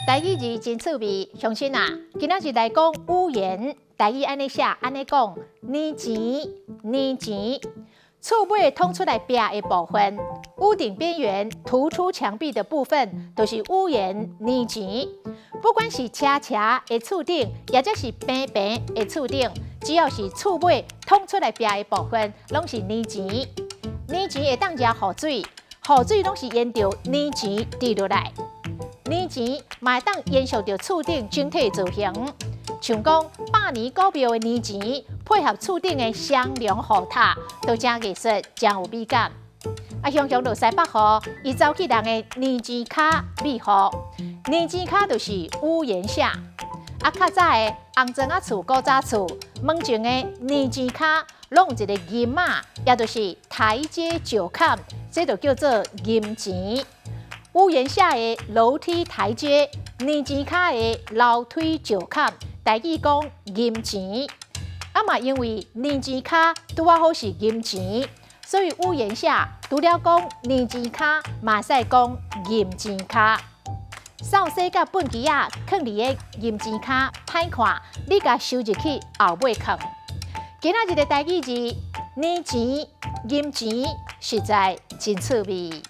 台語字真趣味，鄉親啊，今仔日來講屋檐，台語按呢寫，按呢講，年錢，年錢，厝尾凸出來壁的部分，屋頂邊緣突出牆壁的部分，就是屋檐年錢。不管是斜斜的厝頂，抑者是平平的厝頂，只要是厝尾凸出來壁的部分，攏是年錢。年錢會當食雨水，雨水攏是沿著年錢滴落來。年錢嘛會當延續著厝頂整體造型，像講百年古廟的年錢，配合厝頂的雙龍雨塔，都誠藝術，誠有美感。啊，雄雄落西北雨，伊走去人的年錢跤避雨，年錢跤就是屋檐下。啊，較早的紅磚仔厝、古早厝門前的年錢跤，攏有一个銀仔，也就是台階石坎，這就叫做銀錢。屋檐下的樓梯台階，年錢跤的樓梯石坎，台語講銀錢。啊嘛，因為年錢跤拄仔好是銀錢，所以屋檐下除了講年錢跤，嘛會使講銀錢跤。掃洗佮糞機仔囥佇个銀錢跤，歹看，你共收入去後尾囥。今仔日的台語字，年錢、銀錢，實在真趣味。